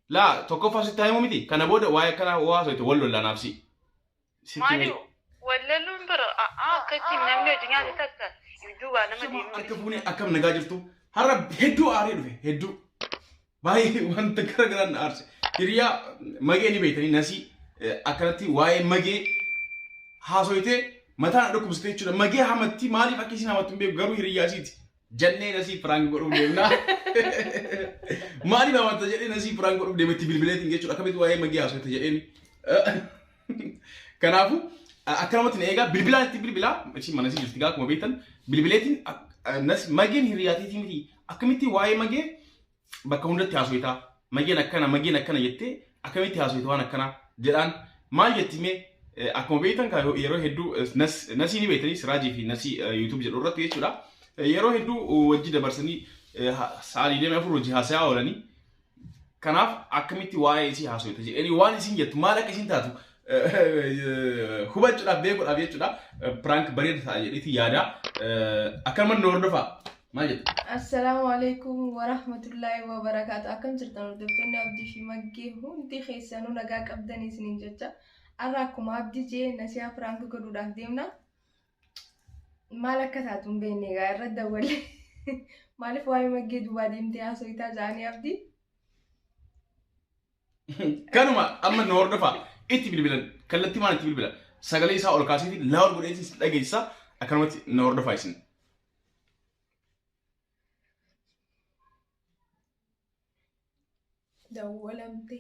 Laa tokkoffaa sitti haa himu miti. Kana booda waa'ee akkanaa waa haasofte wal lolla anaaf si. Sitti Maali himee. wallaluun bira akkatti namni hojii nyaate takka duubaa nama Shama deemuu harka fuunee akkam nagaa jirtu. Har'a hedduu aaree dhufe hedduu. Baay'ee wanta gara garaan na aarse. Hiriyaa magee ni beektanii nasii akkanatti waa'ee magee haasoytee mataa na dhukkubsite jechuudha. Magee hamatti maaliif akka isin hamattu hin beeku garuu hiriyaa isiiti. Jennee nasii prank godhuuf deemna. Maaliif hamatta jedhee nasii prank godhuuf deeme itti bilbileetiin jechuudha. Akkamitti waa'ee magee haasoyte jedheen. Kanaafuu akkanumatti na eegaa bilbilaan itti bilbilaa isin mana isii jirti gaa akkuma beektan bilbileetiin mageen hiriyaatiitii miti akkamitti waa'ee magee bakka hundatti haasoytaa mageen akkana mageen akkana jettee akkamitti haasoyta waan akkanaa jedhaan maal jetti mee akkuma beektan kaa yeroo hedduu nasii ni beektanii siraajii fi nasii YouTube jedhu irratti jechuudha yeroo hedduu wajji dabarsanii sa'a 24 hojii haasayaa oolanii kanaaf akkamitti waa'ee isii haasoyta jedhanii waan isin jettu maal akka isin taatu hubachuudhaaf beekuudhaaf jechuudha prank bareeda ta'a jedheeti yaada akkanuma nu hordofaa maal jettu? Assalaamu alaikum warahmatullaahi wabarakaatu. Akkam jirtan hordoftoonni Abdii fi Maggee hundi keessanuu nagaa qabdanii isiniin jecha. Har'a akkuma Abdii jee nasiyaa prank godhuudhaaf deemna. Maal akka taatu hin beekne egaa irra dawwalle. Maaliif waa'ee Maggee duubaa deemtee haaso'itaa ja'anii Abdii? Kanuma amma nu hordofaa itti bilbilan kallattii maal itti bilbila sagalee isaa ol kaaseeti laawul godhee isin dhageessisa akkanumatti nu hordofaa isin. Dawwalamte.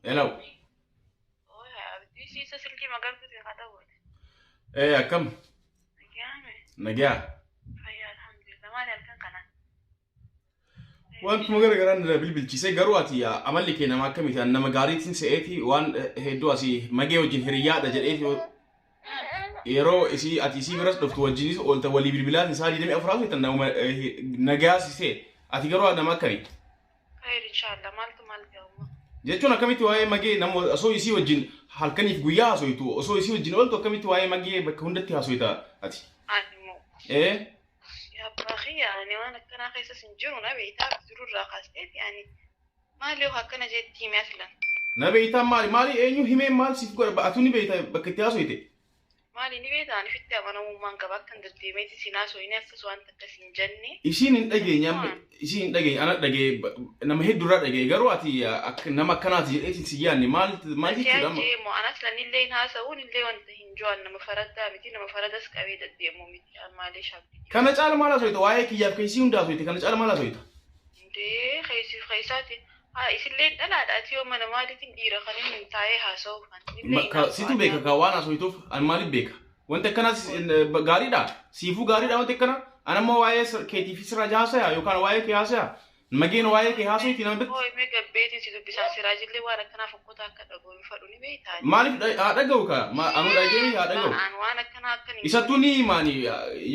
Hello. Abdii siisa silkii magartuutiin haa ta'u. Eh akkam Nagaame. nagaa. Fayyaa alhamdulillah. Maali halkan kana? Wantuma gara garaan na bilbilchiise garuu ati amalli kee nama akkamiiti? Ani nama gaariitiin se'eeti waan hedduu asii magee wajjin hiriyyaadha jedheeti yeroo isii ati isii biras dhuftu wajjinis oolta walii bilbilaatiin isaa 24 haasoftan nama nagaa si se'e ati garuu nama akkamii? Khayr inshallah. Maaltu maal ta'u? Jechuun akkamitti waa'ee magee nama osoo isii wajjin halkaniif guyyaa haasoytu osoo isii wajjin ooltu akkamitti waa'ee magee bakka hundatti haasoyta ati? Ani immoo. Ee Yaa abbaa kiyya ani waan akkanaa keessas hin jiru na beektaa jirurraa kaasteeti ani maali yoo akkana jeetti hime aslan. Na beektaa maali maali eenyu himee maal siif godha atu ni beekta bakka itti haasoyte. Maali ni beektaa ani fitti amanamummaan qaba akkan deddeemeeti sin haasoyne akkas waan takka sin jenne. Isiin hin dhageenye amma isiin hin dhageenye ana dhagee nama hedduurraa dhagee garuu ati nama akkanaati jedheetiin si yaanne maal maal jechuudha amma. Jee moo anas lanillee hin haasa'uun illee wanta hin jo'an nama faraddaa miti nama faradas qabee deddeemuu miti maalee shaabdi. Kana caala maal haasoyta waa'ee kiyyaaf keessii hunda haasoyte kana caala maal haasoyta. Ndee keessiif keessaati. Haa isillee dhalaadha ati yoo mana maaliitiin dhiira kan inni taa'ee haasa'u kan. Situ beeka ka waan haasoytuuf ani maaliif beeka. Wanti akkanaas gaariidha. Siifuu gaariidha wanti akkana. Ani ammoo waa'ee keetii fi sirraa haasaya yookaan waa'ee kee haasaya. Mageen waa'ee kee haasoyti nama biratti. Hooy mee gabbeetiin si dubbisaa siraajillee waan akkanaa fokkota akka dhaga'u hin fadhu ni beektaa. Maaliif haa dhaga'u ka anu dhaga'ee haa dhaga'u. An waan akkanaa akkan hin Isattuu ni himaani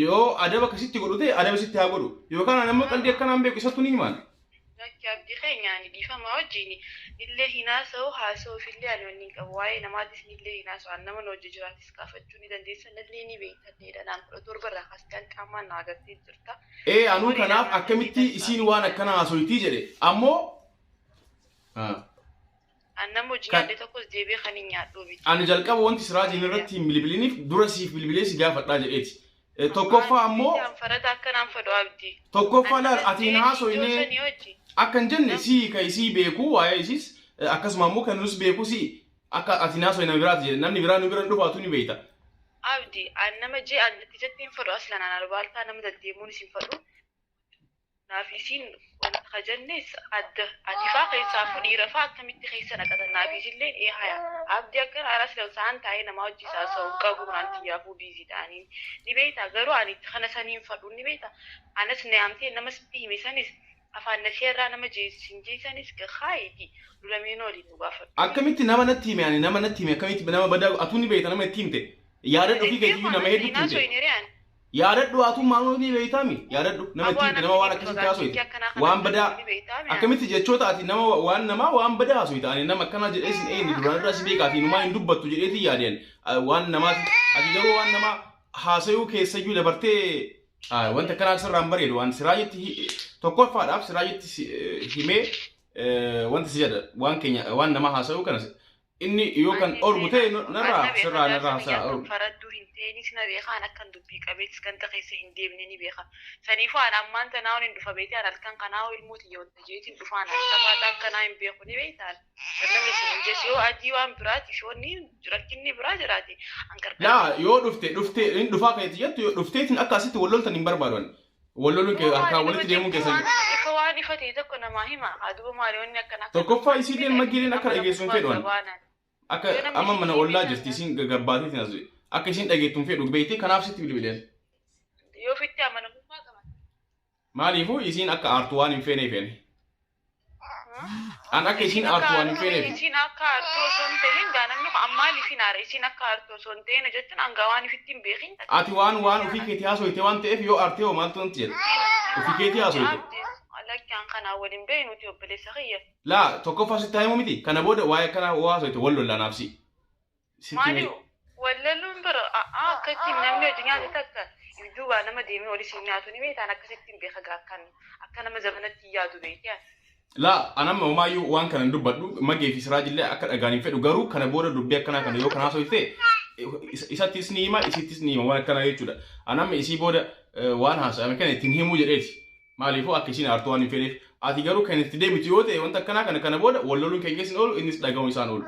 yoo adaba akkasitti godhu ta'e adaba sitti haa godhu yookaan ani ammoo qalbii akkanaan beeku isattuu ni himaani. Lakki abdii keenya ani dhiifama wajjin illee hin haasa'u haasa'uuf illee ani wanni hin qabu waa'ee namaatis illee hin haasa'u an nama hojii jiraatis kaafachuu ni dandeessa illee ni beekta naan 17 irraa kaastaan qaamaan na agartee jirta. Ee anuu kanaaf akkamitti isiin waan akkana haasoytii jedhe ammoo An nama hojii nyaadhe tokkos deebi'ee kan hin nyaadhu miti. Ani jalqaba wanti siraajiin irratti hin bilbiliniif dura siif bilbilee si gaafadhaa jedheeti. Tokkoffaa ammoo Farada akkanaan fadhu abdii. Tokkoffaa laal ati hin haasoyne akka hin jenne sii ka isii beeku waa'ee isiis akkasuma ammoo kan nus beeku sii akka ati hin haasoyne nama biraati jedhe namni biraa nu bira hin dhufaatu ni beekta. Abdi an nama jee an ijatti hin fadhu aslan an albaaltaa nama deddeemuun isin fadhu. Naaf isiin wanta kajannes adda ati faa keessaafuu dhiira faa akkamitti keessa naqatan naaf isillee ee haya abdi akka aras sa'an taa'ee nama hojii isaa sa'u qabu naan xiyyaafuu biizii ta'anii ni beektaa garuu ani kana saniin fadhu ni beektaa anas na yaamtee nama sitti hime sanis afaan nasee irraa nama jeessin jeessanis gahaayiti dulameen waliin nu gaafadhu. Akkamitti nama natti hime ani nama natti hime akkamitti nama badaa atuu ni beekta nama itti himte yaada ofii keetiyyuu nama hedduutti himte. Yaadadhu hatummaa ni beeytaami. Yaadadhu nama Aboo itti nama waan akkasitti haasofte. Waan badaa akkamitti jechoota ati nama waan namaa waan badaa haasofte. Ani nama akkanaa jedhee sin eenyu duraan irraa si beeka ati numaa hin dubbattu jedheeti yaadeen waan namaati. Ati garuu waan namaa haasayuu keessayyuu dabartee wanta akkanaa sirraan bareedu waan siraajitti tokkoffaadhaaf siraajitti himee wanta si jedha waan keenya waan namaa haasayuu kana inni yoo kan ormu ta'e narraa sirraa narraa haasa'a ormu. Faradduu hin ta'inis na beeka an akkan dubbii qabeetis ganda keessa hin deemne ni beeka. Saniifuu an ammaan tanaa hin dhufa beekte an halkan kanaa ilmoo tiyya wanta jeetiin dhufaan an safaata akkanaa hin beeku ni beektaan. Namni isin hin jeessu yoo adii waan biraati shoonni rakkinni biraa jiraate an gargaara. Laa yoo dhufte dhufte hin dhufaa kan itti jettu yoo dhufteetiin akka asitti wal loltan hin barbaadan. Wal loluun kee harkaan walitti deemuun keessan. Ifa waan ifa ta'e tokko namaa hima. Aduba maali wanni akkanaa. Tokkoffaa isiileen magiileen akka dhageessu hin fedhu. Akka amma mana ollaa jirti isiin gaggabaateetiin as akka isiin dhageettu hin fedhu beektee kanaaf sitti bilbileen. Yoo ofitti amanamummaa qaban. Maaliifuu isiin akka aartu waan hin feeneef feene. An akka isiin aartu waan hin feeneef. Isiin akka aartu osoo hin ta'in gaa namni kun maaliif hin aara isiin akka aartu osoo hin ta'in jechuun hangaa waan ifitti hin beekin. Ati waan waan ofii keetii haasofte waan ta'eef yoo aartee hoo maaltu wanti jedha. Ofii keetii haasofte. Lakki an kanaa waliin beeyi nuti obboleessa kiyya. Laa tokkoffaa sitti himu miti kana booda waa'ee akkanaa waa haasofte wal lollaa naaf si. Maali wallalluun bira akkatti namni hojii nyaate takka duubaa nama deemee olis hin nyaatu ni beektaan akkasitti hin beeka gaakkan akka nama zamanatti yaadu beekte. Laa anamma homaayyuu waan kana hin dubbadhu magee fi siraajillee akka dhagaan hin fedhu garuu kana booda dubbii akkanaa kana yoo kana haasofte isattis ni hima isittis ni hima waan akkanaa jechuudha. Anamma isii booda waan haasa'ame kana ittiin himuu jedheeti. Maaliifuu akka isiin aartuu waan hin fedheef ati garuu kan itti deebitu yoo ta'e wanta akkanaa kana kana booda wal loluun keenya isin oolu innis dhaga'uun isaan oolu.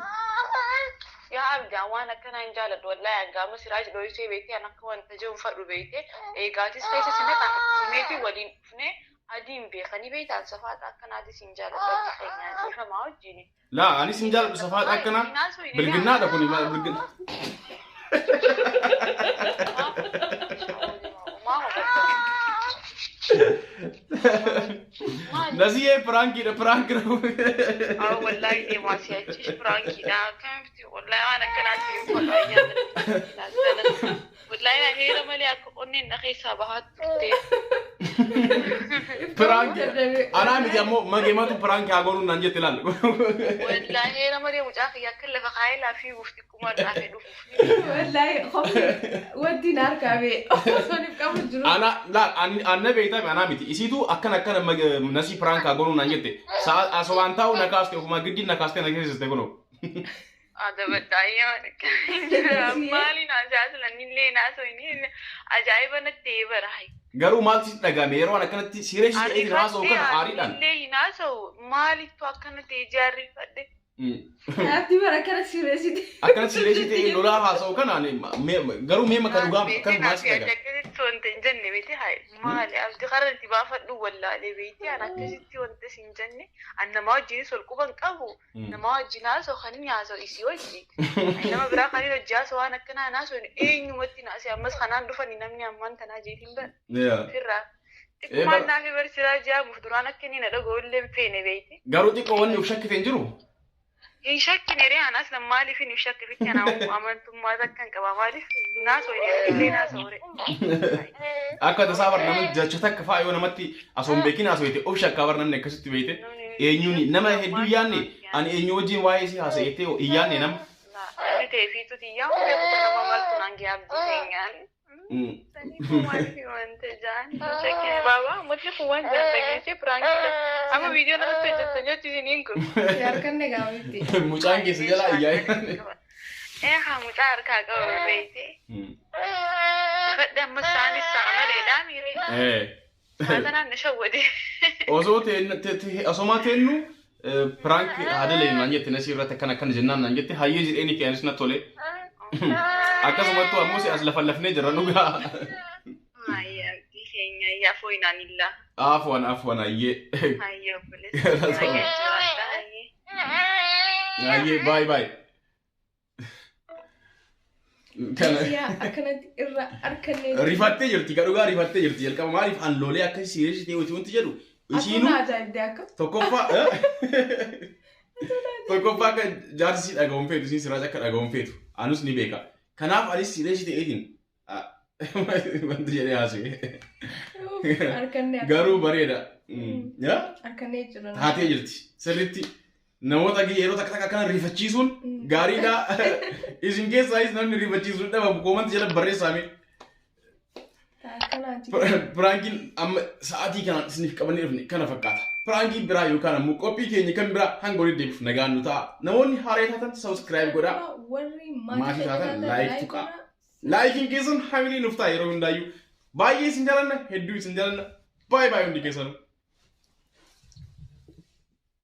Yaa abdii waan akkanaa hin jaaladhu wallaahi hangaama siraaj dho'isee beektee an akka wanta jiru fadhu beektee eegaatis keessa sinne kan meetii waliin dhufnee adii hin beekanii beektaan safaadha akkanaatis hin jaaladhu abdii keenya dhiifamaa wajjin. Laa anis hin jaaladhu safaadha akkanaa bilginnaadha kuni bilginna. Nasiyee piraankiidha piraankiidha. Haa wallaahi deemaa si achiis piraankiidha akkamitti wallaahi waan akkanaatti hin fadhu ayyaana. Wallaahi na heera malee akka onneen na keessaa bahaa turte. Piraankiidha. Anaa miti ammoo mageematu piraankii haa godhuun naan jette laal. Wallaahi heera malee mucaa kiyya akka lafa kaayee laafii guuf xiqquma dhaafee dhufuuf. Wallaahi qofni wanti na harkaa ba'e osoo hin qabu jiru. Ana laal anna beektaa anaa miti isiitu akkana akkana nasii piraank haa godhuun naan jette. Asowaan taa'u na kaaste ofumaa giddiin na kaastee na keessiste kunoo. Adabadhaa maali naasii illee naasoo ajaa'iba natti ta'ee bara. Garuu maaltu sitti dhagahame yeroo an akkanatti siireessi ta'ee haasa'u kana aariidhaan. Illee hin haasa'u maalittu akkana ta'e jaarrifadhe. Abdii bara akkana sireessite. Akkana siireessi ta'ee lolaa haasa'u kana garuu mee maka dhugaa kan maal sitti dhagahame. Akkasitti wanta hin jenne beekte haa maali abdii karaa itti baafadhu wallaalee beekte an akkasitti wanta hin jenne an namaa wajjinis ol quban qabu namaa wajjin haasa'u kan inni haasa'u isii wajji nama biraa kan inni hojii haasa'u waan akkanaa haasa'u eenyumatti naasee ammas kanaan dhufani namni ammaan tanaa jeetiin bara firraa. Xiqqummaan naafi barsiisaa jaamuuf duraan akka inni na dhaga'u illee hin feene beekte. Garuu xiqqoo wanni of shakkite hin jiru. Hin shakkine ree anas na maaliif hin shakkifitti ana amantummaa takka hin qaba maaliif naasoo illee naasoo ree. Akka tasaa bar namni jecha takka fa'aa yoo namatti osoo hin beekin haasofte of shakkaa bar namni akkasitti beekte eenyuun nama hedduu yaanne ani eenyu wajjin waa'ee isii haasa'ettee hin yaanne nama. Namni ta'e fiituuti yaa beeku nama maaltu naan gee abdii keenyaan. Harkaan gaafatti. Mucaan keessa jalaa iyyaa. Haa mucaa harkaa qaba beekte. Fadhi amma isaanis saamaleedhaa miiree. Saatanaan na shawwade. Osoo osoma teennu piraank haadha naan jette nasii irratti akkana akkana jennaan naan jette hayyee jedheeni kee anis na tole. Akkasumattuu ammoo si as lafa lafnee jirra dhugaa. Hayyee abdii keenya yaa fooyinaan illaa. Afwan afwan hayyee. Hayyee obboleessa. Hayyee jabaadha hayyee. Hayyee baay baay. Kana Yaa akkanatti irra harkannee. rifattee jirti ka dhugaa rifattee jirti jalqaba maaliif an lolee akkasii siireessi ta'e wanti jedhu isiinuu Akkuma ajaa'ibdee akka. tokkoffaa tokkoffaa akka jaarsi si dhaga'uun feetu isiin siraaj akka dhaga'uun feetu anus ni beeka kanaaf anis siireessi ta'eetiin Wanti jedhee haasa'e. Harkannee Garuu bareeda. Yaa? Harkannee jira. Taatee jirti. Sirriitti namoota yeroo takka takka akkana rifachiisuun gaariidha. Isin keessaayis namni rifachiisuun dhabamu comment jala barreessaame. Akkanaati. Prankiin amma sa'aatii kanaan isiniif qabannee dhufne kana fakkaata. Prankii biraa yookaan ammoo qophii keenya kan biraa hanga walitti deebiif nagaan nu ta'a. Namoonni haaraa taatan subscribe godhaa. Warri Maatii taatan like tuqaa. Likeiin keessan hamilee nuuf ta'a yeroo hundaayyuu. Baay'ee isin jaalanna, hedduu isin jaalanna. Baay'ee baay'ee hundi keessanuu.